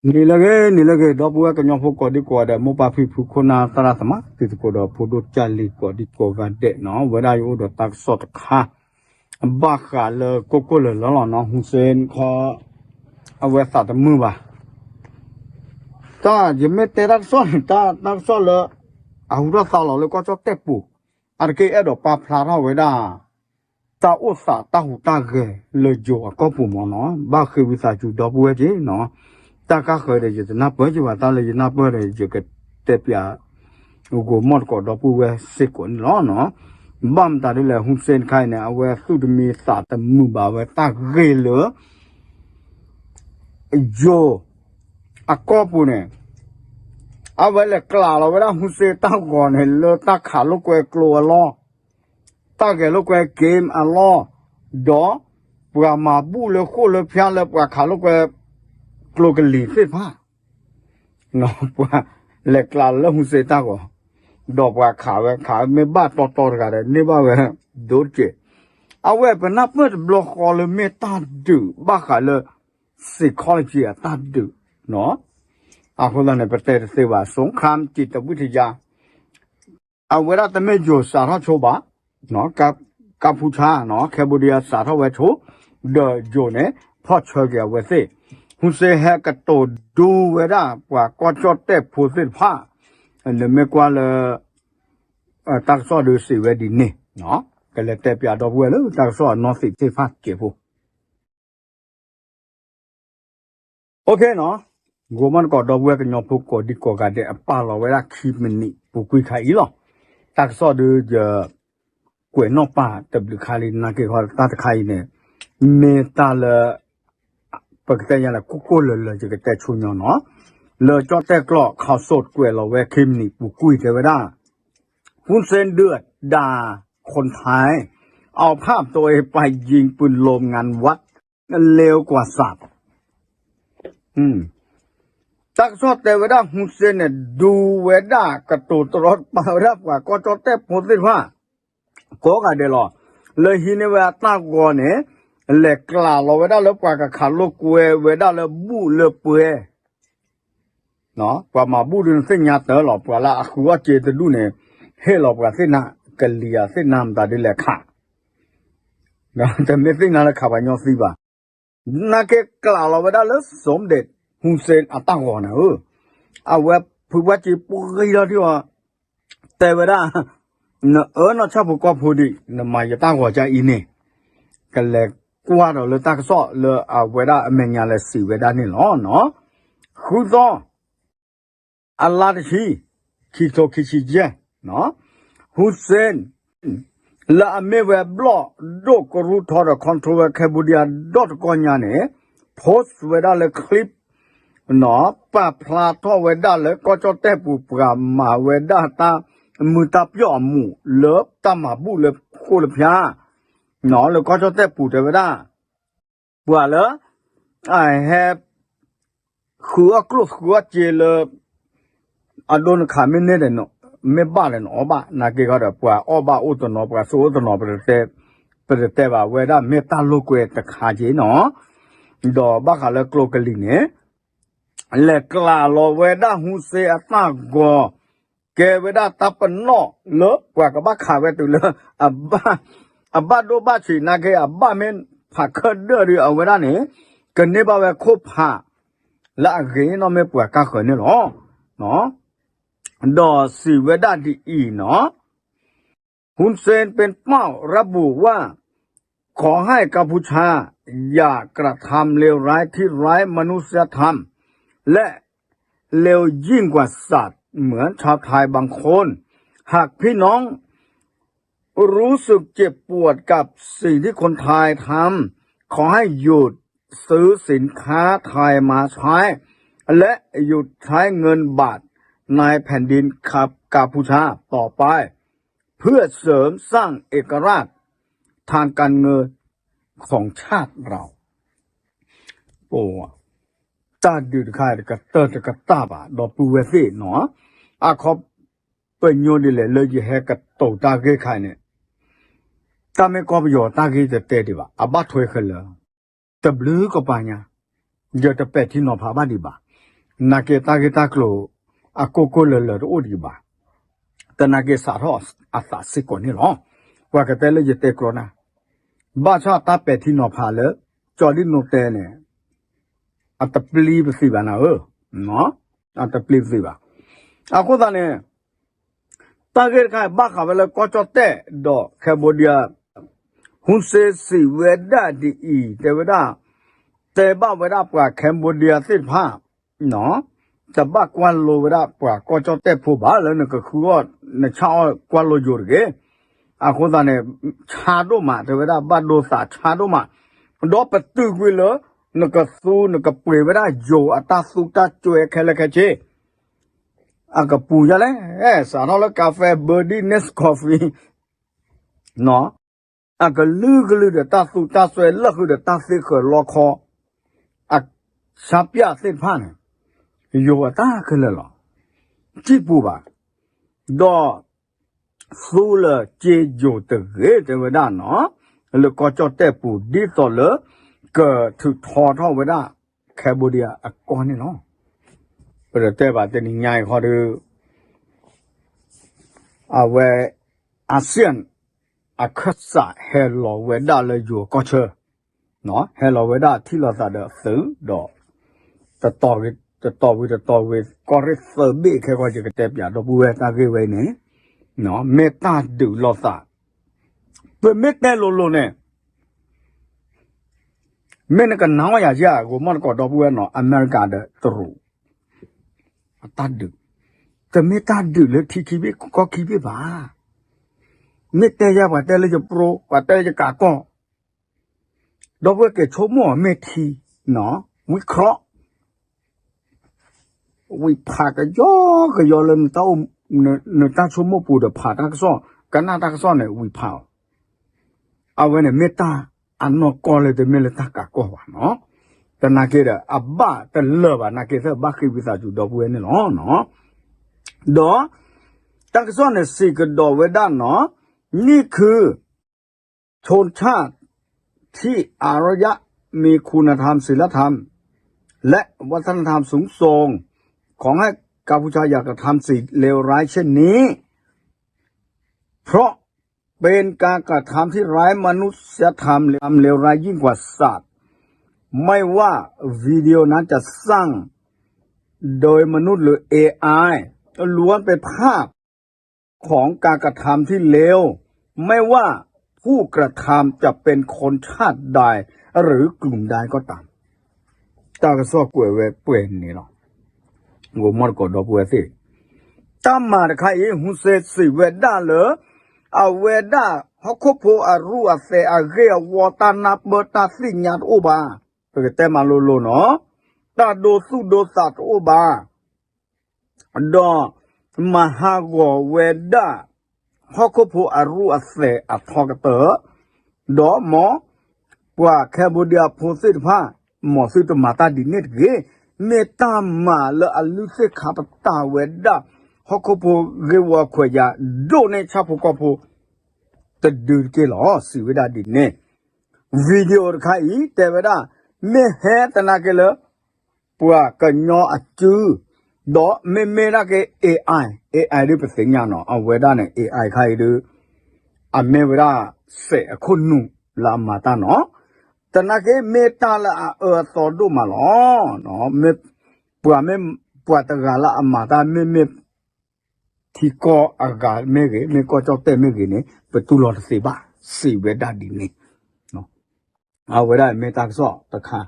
နံၤလၢအဂ့ၤ နံၤလၢအဂ့ၤ ဒီပုၢ်ဝဲၢ်ကညီဖိကိးဒံကိးဂၤဒဲး မိၢ်ပၢ်ဖံဖု ခိၣ်နၢ်သရၣ်သမါ တံၤသကိးဒီးဖိဒိၣ်ကၢ်လံၤကိးဒံကိးဂၤဒဲးနီၤ ဝဲဒၣ်ယအိၣ်ဒီးတၢ်ကစီၣ်တခါ ဘၣ်ဃးလၢကိၢ်ကိၢ်လၢၤလၢၤလီၤနီၤ ဟူစ့ခီ အဝဲသးတမုာ်ဘၣ် တၢ်ယမ့ၢ်တဲတၢ်ကစီၣ်န့ၣ် တၢ်တၢ်ကစီၣ်လၢ အဟူထီၣ်သါလီၤလၢကီၢ်ကၠီၣ်တဲၣ်ပူၤ အါတက့ၢ်အဲၣ်ဒိးပာ်ဖျါထီၣ်ဝဲဒၣ် တၢ်အိၣ်သးတၢ်ဟူးတၢ်ဂဲၤလၢယိၤအကီၢ်ပူၤမ့ၢ်နီၤ ဘၣ်ဃ့ဝံသးစူၤဒီပုၢ်ဝဲၢ်က့ၤနီၤ တၢ်ကါဃၢၤဒီးယတနၢ်ပၢၢ်က့ၤဘၣ် တၢ်လၢယနၢ်ပၢၢ်ဒီးယကတဲပၠး ဂိၤမီၢ်တကိးဒီပုၢ်ဝဲၢ်စ့ၢ်ကီးန့ၣ်လီၤနီၤ ဘၣ်မတၤဒ်လဲၣ် ဟူစ့တခါအံၤန့ၣ် အဝဲသူၣ်တမံသးတမုာ်ဘၣ်ဝဲတၢ်ဂ့ၢ်လၢ ယိၤ အကီၢ်ပူၤန့ၣ် အဝဲလဲၤကျးလီၤဝဲဒၣ်ဟူစ့တၢ်ဂီၤန့ၣ် လၢတၢ်ခးလိာ်ကွဲကျိအလီၢ်, တၢ်ဂဲၤလိာ်ကွဲ game အလီၢ်, ဒီးပှၤမၤဘူၣ်လၢဃိၣ်လၢဖၠါလၢပှၤခးလိာ်ကွဲ ကျိကလံၤသ့ၣ်တဖၣ် ပှၤလဲၤကျးလီၤလၢဟူစ့တၢ်ဂီၤ, ဒီးပှၤခးဝဲခးဝဲမ့ၢ်ဘၣ်တီတီတဂၤဒီး န့ၢ်ဘၣ်ဝဲ ဒိၣ်တက့ၢ်. အဝဲပနၢ်ပၢၢ်တဘျီဃီလၢမ့ၢ်တၢ်ဒုးဘၣ်ဃးလၢ psychology အတၢ်ဒုး, အဃိသတးန့ၣ် ပတဲတသ့ဘၣ် สงครามจิตวิทยา အဝဲဒၣ်တမ့ၢ်ယိၤစးထီၣ်ဆိဘၣ်, ကၢ်ဖူဆါ Cambodia စးထီၣ်ဝဲဆိ, ဒီးယိၤန့ၣ် ဖီၣ်ဆၢက့ၤအဝဲသ့ၣ်, ဟူစ့ဟဲကတိၤဒူဝဲဒၣ်ပှၤကီၢ်ကၠီၣ်တဲၣ်ဖိသ့ၣ်တဖၣ်, နမ့ၢ်ကွၢ်လၢ တၢ်ကစီၣ်ဒုးစံးဝဲဒ်န့ၣ်, ကလဲၤတဲပၠးဒီပုၢ်ဝဲၢ်လၢတၢ်ကစီၣ်အနီၢ်သံးသ့ၣ်တဖၣ်က့ၤဖိ OK နီၤ, ဂိၤမီၢ်တကိးဒီပုၢ်ဝဲၢ်ကညီဖိကိးဒံကိးဂၤဒဲး အပာ်လီၤဝဲဒၣ်ခံမံးနံးပူၤကွံာ်ခါအံၤလီၤ. တၢ်ကစီၣ်ဒုးယ ကွဲးနီၣ်ပာ်တဘျုးခါလံ နာ်က့ၤဃီတၢ်တခါအံၤန့ၣ် မ့ၢ်တၢ်လၢ ပကတဲညါလၢ ကိၢ်ကိၢ်လၢၤလၢၤ ယကတဲဆိညီနီၤ, လၢကၠီၣ်တဲၣ်ကျိာ် ข่าวสด ကွဲးလီၤဝဲခံမံးနံးပူၤကွံာ်တဲဝဲဒၣ် ဟူစ့ဒုးဒါ คนไทย เอาภาพตัวเองไปยิงปืนลมงานวัด เร็วกว่าสัตว์ တၢ်ကစီၣ်တဲဝဲဒၣ် ဟူစ့န့ၣ် ဒူဝဲဒၣ် ကတိၤတရီတပါဝဲဒၣ်ပှၤကီၢ်ကၠီၣ်တဲၣ်ဖိသ့ၣ်တဖၣ် ကိးဂၤဒဲးလီၤ. လၢဟံးန့ၢ်ဝဲအတၢ်ဂီၤန့ၣ် လဲၤကျးလီၤဝဲဒၣ်လၢပှၤကခးလိာ်ကွဲဝဲဒၣ်လၢဘူၣ်လၢပှဲၤ ပှၤမၤဘူၣ်ဒုးနသ့ၣ်ညါတၢ်လီၤ ပှၤလၢအဃုအီၣ်စ့တဒူၣ်န့ၣ် ဟ့ၣ်လီၤပှၤသ့ၣ်နၤ ကလံၤအသ့ၣ်နၤမတၤဒ်လဲၣ်ခး တမ့ၢ်သ့ၣ်နၤလၢခးပှၤညီသံဘၣ်. နာ်က့ကျးလီၤဝဲဒၣ်လၢ สมเด็จ ဟူစ့အတၢ်ဂီၤန့ၣ်ဧၢ, အဝဲဖုပှၢ်စ့ပှ့ၤလီၤထံအီၤ တဲဝဲဒၣ် နအၢနီၢ်ဆၣ်ဖိကီၢ်ဖိဒံး နမၤယတၢ်ဂီၤကအံၤန့ၣ်, ကလဲၤကွၢ်ဒီးလၢတၢ်ကစီၣ်လၢအဝဲဒၣ်အမဲာ်ညါလဲၤစံးဝဲဒၣ်န့ၣ်လီၤ. ဃုသီ အလါတဆံ ခံကထိခံဆံယဲၢ် ဟူစ့ လၢအမ့ၢ်ဝဲဘျီၣ်ဒိၣ်ကရူၢ်ထီဒီး control ဝဲ Cambodia ဒီတကီၢ်ညါန့ၣ် post ဝဲဒၣ်လၢ clip ပာ်ဖျါထီၣ်ဝဲဒၣ်လၢကီၢ်ကၠီၣ်တဲၣ်ပူၤ ပှၤမၤဝဲဒၣ်တၢ်မုာ်တၢ်ပျီၣ်အမူး လၢတၢ်မၤဘူၣ်လၢဃိၣ်လၢဖၠါ လၢကီၢ်ကၠီၣ်တဲၣ်ပူၤတဲဝဲဒၣ် ပှၤလၢ အဟဲ ဃုအီၣ်ကျိၣ်ဃုအီၣ်စ့လၢ အဒိနခးမ့ၢ်န့ၢ်ဒီး မ့ၢ်ဘၣ်ဒီးနအီၣ်ဘၣ် နာ်က့ၤဃီဒီး ပှၤအီၣ်ဘၣ်အိၣ်တနီၤ ပှၤဆိးအိၣ်တနီၤ ပတတဲဘၣ်ဝဲဒၣ်မ့ၢ်တၢ်လိာ်ကွဲတခါက့ၤနီၤ, ဒီးဘၣ်ဃးလၢကျိကလံၤန့ၣ် လဲၤကျးလီၤဝဲဒၣ်ဟူစ့အတၢ်ဂီၤ ကဲဝဲဒၣ်တၢ်ပနီၣ်လၢပှၤကဘၣ်ခးဝဲတုၤလၢ အဘၣ်ဒိဘၣ်ဆံးနာ်က့ အဘၣ်မ့ၢ်ဖးခၢၣ်ဒၢၣ်ဒီး အဝဲဒၣ်န့ၣ် ကန့ၢ်ဘၣ်ဝဲခိၣ်ဖး လၢအဂ့ၤနီၢ်မ့ၢ်ပှၤကၢ်ဃၢၤန့ၣ်လီၤ. ဒီးစံးဝဲဒၣ်ဒ်အံၤနီၤ ฮุนเซนเป็นเป้าระบุว่า ขอให้กัมพูชาอย่ากระทำเลวร้ายที่ไร้มนุษยธรรม และเลวยิ่งกว่าสัตว์เหมือนชาวไทยบางคน หากพี่น้องรู้สึกเจ็บปวดกับสิ่งที่คนไทยทำ ขอให้หยุดซื้อสินค้าไทยมาใช้ และหยุดใช้เงินบาทในแผ่นดินกัมพูชาต่อไป เพื่อเสริมสร้างเอกราชทางการเงินของชาติเรา အိၣ် တၢ်ဒုးတခါ တကတၢၢ်တကတၢၢ်ဘၣ် ဒီပုၢ်ဝဲၢ်သ့ၣ်နီၤ အခီပညီဒ်လဲၣ်လၢယဟဲကတိၤတၢ်ဂ့ၢ်ခါန့ၣ် တၢ်မ့ၢ်ကီၢ်ပယီၤတၢ်ဂ့ၢ်တတဲဒံးဘၣ် အဘၣ်ထွဲခဲလၢာ် တဘျုးကပၤညါ ယတပဲာ်ထံနီၤဖးဘၣ်ဒံးဘၣ် နာ်က့တၢ်ဂ့ၢ်တၢ်ကျိၤ အကိၢ်ကိၢ်လၢၤလၢၤတအိၣ်ဒံးဘၣ်. တနာ်က့စးထီၣ်အသးစ့ၢ်ကီးန့ၣ်လီၤ. ပှၤကတဲလၢယတဲကျိၤနၤ, ဘၣ်ဆၣ်တၢ်ပဲာ်ထံနီၤဖးလၢ ကၠီဒံၣ်နိတဲန့ၣ် အတပျံၤပသံးဘၣ်နၤဧၢ, အတပျံၤပသံးဘၣ်. အဃိသတးန့ၣ် တၢ်ဂ့ၢ်တခါ ဘၣ်ဃးဝဲလၢကီၢ်ကၠီၣ်တဲၣ်ဒီး Cambodia, ဟူစ့စံးဝဲဒၣ်ဒ်အံၤ, တဲဝဲဒၣ်, တဲဘၣ်ဝဲဒၣ်ပှၤ Cambodia သ့ၣ်တဖၣ် တဘၣ်ကွၢ်လိဝဲဒၣ်ပှၤကီၢ်ကၠီၣ်တဲၣ်ဖိဘၣ် လၢနကဃုအီၣ်နဆၣ်အီၣ်ကွၢ်လိယိာ်တဂ့ၤ. အဃိသတးန့ၣ် ဆါဒိၣ်မး တဲဝဲဒၣ် ဘၣ်ဒိသးဆါဒိၣ်မး, ဒီးပတုာ်ကွံာ်လၢ နကသူနကပှ့ၤဝဲဒၣ်ယိာ်အတၢ်သူတၢ်စွဲခဲလၢာ်ခဲဆ့ အကပူၤယါလဲၣ်, စးထီၣ်လၢ cafe, Birdy, Nescafe, အကလုာ်ကလုာ်ဒီးတၢ်သူတၢ်စွဲ လၢဃုာ်ဒီးတၢ်သ့ဃၢၤလီခီ အဆါပၠၣ်သ့ၣ်တဖၣ်န့ၣ် ယိာ်အတၢ်ခဲလၢာ်လီၤ. စံၣ်ပူၤဘၣ်, ဒီး သူလၢက့ယိာ်တဂ့ၤ တဲဝဲဒၣ်နီၤ, လၢကီၢ်ကၠီၣ်တဲၣ်ပူၤ ဒ်သိးလၢ ကထုးထီထီၣ်ဝဲဒၣ် Cambodia အကီၢ်န့ၣ်လီၤ. ပတတဲဘၣ်တနံၤညါအံၤဃီဒီး အဝဲ ASEAN အခၢၣ်စးဟဲလီၤဝဲဒၣ်လၢယိၤကီၢ်ဆၢ, ဟဲလီၤဝဲဒၣ်ထံၣ်လိာ်သးဒီးသုးဒီး တတီၤဝံၤတတီၤဝံၤ ကီၢ်ရ့ၣ်သၢဘ့ၣ်ခဲကီၢ် ယကတဲပၠးဒီပုၢ်ဝဲၢ်တၢ်ဂ့ၢ်ဝဲအံၤန့ၣ် မ့ၢ်တၢ်ဒုးလိာ်သး, ပမ့ၢ်တဲလိၤလိၤန့ၣ် မ့ၢ်နကနၢ်အီၣ်ယၤယဲၢ် ဂိၤမီၣ်တကိးဒီပုၢ်ဝဲၢ်နီၤ အမဲရကၤဒီးတရူး အတၢ်ဒုး, တမ့ၢ်တၢ်ဒုးလၢထံခံဘ့ၣ်ကီၢ်ခံဘ့ၣ်ဘၣ်. မ့ၢ်တဲယဲၢ် ပှၤတဲလၢယပြိ ပှၤတဲလၢယကးကီၢ်, ဒီပုၢ်ဝဲၢ်က့ၤဆိကမိၣ်မ့ၢ်ထံ, ဝံခီ ဝံဖးကယီကယီလၢ နတၢ်ဆိကမိၣ်ပူၤဒီးဖးတၢ်ကစီၣ်, ကနၣ်တၢ်ကစီၣ်န့ၣ် ဝံဖးအီၤ, အဝဲန့ၣ်မ့ၢ်တၢ်အနီၢ်ကီၢ်လၢတမ့ၢ်လၢတၢ်ကးကီၢ်ဘၣ်နီၤ, သနာ်က့ဒီး အဘၣ်တလၢာ်ဘၣ် နာ်က့သ့ၣ်ဘၣ်ဃ့ဝံသးစူၤဒီပုၢ်ဝဲၢ်န့ၣ်လီၤ. ဒီး တၢ်ကစီၣ်န့ၣ်စံးကဒီးဝဲဒၣ်နီၤ, นี่คือ ชนชาติที่อารยะ มีคุณธรรม ศีลธรรม และวัฒนธรรมสูงส่ง ขอให้กัมพูชาอย่ากระทำสิ่งเลวร้ายเช่นนี้ เพราะเป็นการกระทำที่ไร้มนุษยธรรม เลวร้ายยิ่งกว่าสัตว์ ไม่ว่าวิดีโอนั้นจะสร้างโดยมนุษย์หรือ เอไอ ล้วนเป็นภาพ ของการกระทำที่เลว ไม่ว่าผู้กระทำจะเป็นคนชาติใดหรือกลุ่มใดก็ตาม တၢ်ကစီၣ်ကွဲးဝဲပှဲၤန့ၣ်လီၤ. ဂိၤမီၣ်တကိးဒီပုၢ်ဝဲၢ်သ့ၣ်, တၢ်မၤတခါအံၤ ဟူစ့စံးဝဲဒၣ်လၢ အဝဲဒၣ် ဟီၣ်ခိၣ်ဖိအရူၢ်အသဲး အဂ့ၢ်အဝီတၢ်နၢ်ပၢၢ်တၢ်သ့ၣ်ညါတအိၣ်ဘၣ်, ပကတဲမၤလိၤလိၤနီၤ, တၢ်ဒိသူၣ်ဒိသးတအိၣ်ဘၣ် ဒီးမၤဟးဂီၤဝဲဒၣ် ဟီၣ်ခိၣ်ဖိအရူၢ်အသဲးအထီကတၢၢ်, ဒီးမ် ပှၤ Cambodia ဖိသ့ၣ်တဖၣ် မ်သုတမၤတၢ်ဒ်န့ၣ်တဂ့ၤ, မ့ၢ်တၢ်မၤလၢအလုၢ်သ့ၣ်ခါပတာ်ဝဲဒၣ် ဟီၣ်ခိၣ်ဖိဂ့ၢ်ဝီခွဲးယာ် ဒိၣ်န့ၢ်ဆၣ်ဖိကီၢ်ဖိ တဒုတက့ၢ်လီၤ စံးဝဲဒၣ်ဒ်န့ၣ်. video တခါအံၤ တဲဝဲဒၣ် မ့ၢ်ဟဲသနာ်က့လၢ ပှၤကညီအစု, ဒီးမ့မ့ၢ်ဒၣ်က့ AI, AI ဒ်ပသ့ၣ်ညါနီၤ အဝဲဒၣ်န့ၣ် AI ခါအံၤဒုး အမ့ၢ်ဝဲဒၣ် စဲးအခိၣ်နူာ်လၢအမၤတၢ်နီၤ, သနာ်က့မ့ၢ်တၢ်လၢအအၢအသီဒိၣ်မးလီၤ. ပှၤမ့ၢ် ပှၤတဂၤလၢအမၤတၢ်မ့မ့ၢ် ထံကီၢ်အဂၤမ့ၢ်ဂ့ၤ, မ့ၢ်ကီၢ်ကၠီၣ်တဲၣ်မ့ၢ်ဂ့ၤန့ၣ် ပတူၢ်လိာ်တသ့ဘၣ်, စံးဝဲဒၣ်ဒ်န့ၣ်. အဝဲဒၣ်မ့ၢ်တၢ်ကစီၣ်တခါ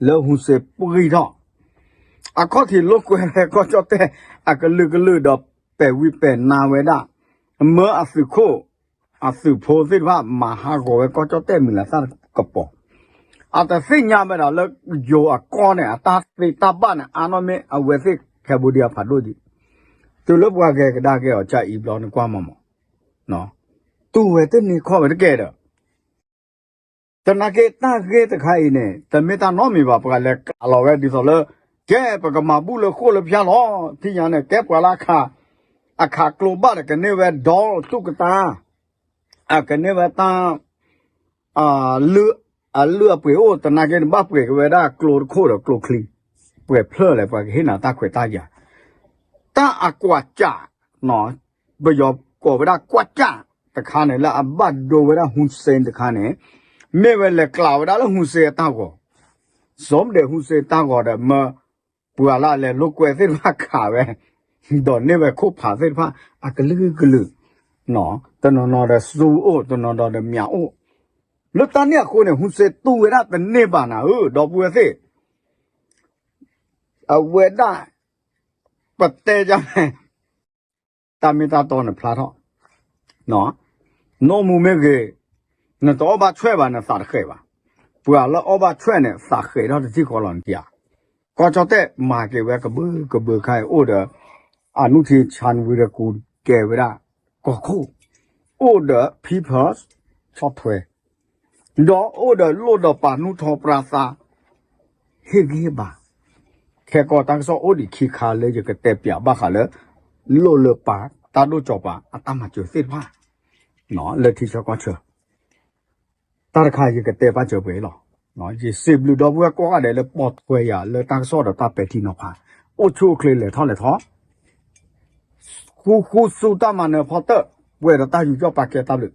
လၢဟူစ့ပှံၢ်ထီၣ် အခီၣ်ထံးလိာ်ကွဲလၢကီၢ်ကၠီၣ်တဲၣ်အကလုာ်ကလုာ်ဒီး ပဲာ်ဝံပဲာ်နါဝဲဒၣ် မၢအသုးခိၣ် အသုးဖိသ့ၣ်တဖၣ် မၤဟးဂီၤဝဲကီၢ်ကၠီၣ်တဲၣ်မုၢ်လၢ်သၣ်ကပီၤ, အတသ့ၣ်ညါဝဲဒၣ်လၢယိၤအကီၢ်န့ၣ် အတၢ်သ့တၢ်ဘၣ်န့ၣ် အါနီၢ်မ့ၢ်အဝဲသ့ၣ် Cambodia ဖးဒိၣ်ဒံး, တုၤလၢပှၤဂဲၤကဒါက့ၤအီၤ ကၢ်အံၤဘျီန့ၣ်ကွၢ်မးမး, တူၢ်ဝဲတန့ၢ်ခီၣ်ဝဲတကဲဒီး သနာ်က့တၢ်ဂ့ၢ်တခါအံၤန့ၣ် တမ့ၢ်တၢ်နီတမံၤဘၣ်, ပှၤလဲၤကးလီၤဝဲဒ်သိးလၢ ကဲပကမၤဘူၣ်လၢဃိၣ်လၢဖၠါလီၤ, ထံၣ်ညါန့ၣ် ကဲပှၤလၢအခး အခးကျိဘၣ်ဒီး ကန့ၢ်ဝဲဒီးသူၣ်ကတၢၢ်, အကန့ၢ်ဝဲတၢ် အလုၢ်အပှ့ၤအိၣ်, သနာ်က့န့ၣ် ဘၣ်ပှ့ၤက့ၤဝဲဒၣ်ကျိတခိၣ်ဒီးကျိချံ ပှဲၤဖျၢၣ်လဲၣ် ပှၤကဟ့ၣ်နၤတၢ်ခွဲးတၢ်ယာ်, တၢ်အကွၢ်ကၠၣ်, ပယီၤကိးဝဲဒၣ်ကွၢ်ကၠၣ်တခါန့ၣ် လၢအဘၣ်ဒိဝဲဒၣ် Hun Sen တခါန့ၣ်, မ့ၢ်ဝဲလဲၤကျးဝဲဒၣ်လၢ Hun Sen အတၢ်ဂီၤ, စီၤမဒဲး Hun Sen တၢ်ဂီၤဒီး မၢပှၤလၢအလဲၤလိာ်ကွဲသ့ၣ်တဖၣ်ခးဝဲ, ဒီးန့ၢ်ဝဲခိၣ်ဖးသ့ၣ်တဖၣ် အကလုာ်ကလုာ်, တနီၤနီၤဒီးစူအိၣ် တနီၤနီၤဒီးမၠးအိၣ်, လၢတၢ်န့ၣ်အဃိန့ၣ် Hun Sen တူၢ်ဝဲဒၣ်တန့ၢ်ဘၣ်နၤဧၢ ဒီပုၢ်ဝဲၢ်သ့ၣ်, အဝဲဒၣ် ပတဲယါန့ၣ် တၢ်မ့ၢ်တၢ်တီနဖျါထီၣ်, နအိၣ်မူမ့ၢ်ဂ့ၤ, နတအီၣ်ဘၣ်ဆွဲၣ်ဘၣ် နသးတဃဲးဘၣ်, ပှၤလၢအီၣ်ဘၣ်ဆွဲၣ်န့ၣ် သးဃဲးထီၣ်တထံၣ်ဃီလီၤနတံၤဧါ, ကီၢ်ကၠီၣ်တဲၣ်မၤက့ၤဝဲကဘုကဘုခါအံၤ အိၣ်ဒီး အနုထံဆၣ်ဝံၤဒီးကူးကဲဝဲဒၣ် ကီၢ်ခိၣ်, အိၣ်ဒီး People's ဆီၣ်ထွဲ ဒီးအိၣ်ဒီးလိၣ်ဒီးပာ်နူၢ်ထီၣ်ပြၢသး ဟ့ၣ်ဂံၢ်ဟ့ၣ်ဘါ, ခဲကီၢ်တၢ်ကစီၣ်အိၣ်ဒံးခံခါလၢယကတဲပၠးဘၣ်ဃးလၢ လိၣ်လၢပာ်တၢ်ဒိၣ်ကၠီၤပၤအတၢ်မၤစၢၤသ့ၣ်တဖၣ် လၢထံဆၢကီၢ်ဆၢ တၢ်တခါယကတဲပာ်စၢၤပှဲၤလီၤ. ယစံးဘျုးဒီပုၢ်ဝဲၢ်ကိးဂၤဒဲးလၢပိာ်ထွဲယၤလၢတၢ်ကစီၣ်ဒီးတၢ်ပဲာ်ထံနီၤဖး, အိၣ်ဆူၣ်အိၣ်ချ့လဲၤထီၣ်လဲၤထီၣ် ဃူဃူဆူတၢ်မၤနၢၤဖီတၢၣ် ပှဲၤဒီးတၢ်ယူးယီၣ်ပာ်ကဲတၢ်ဘျုး,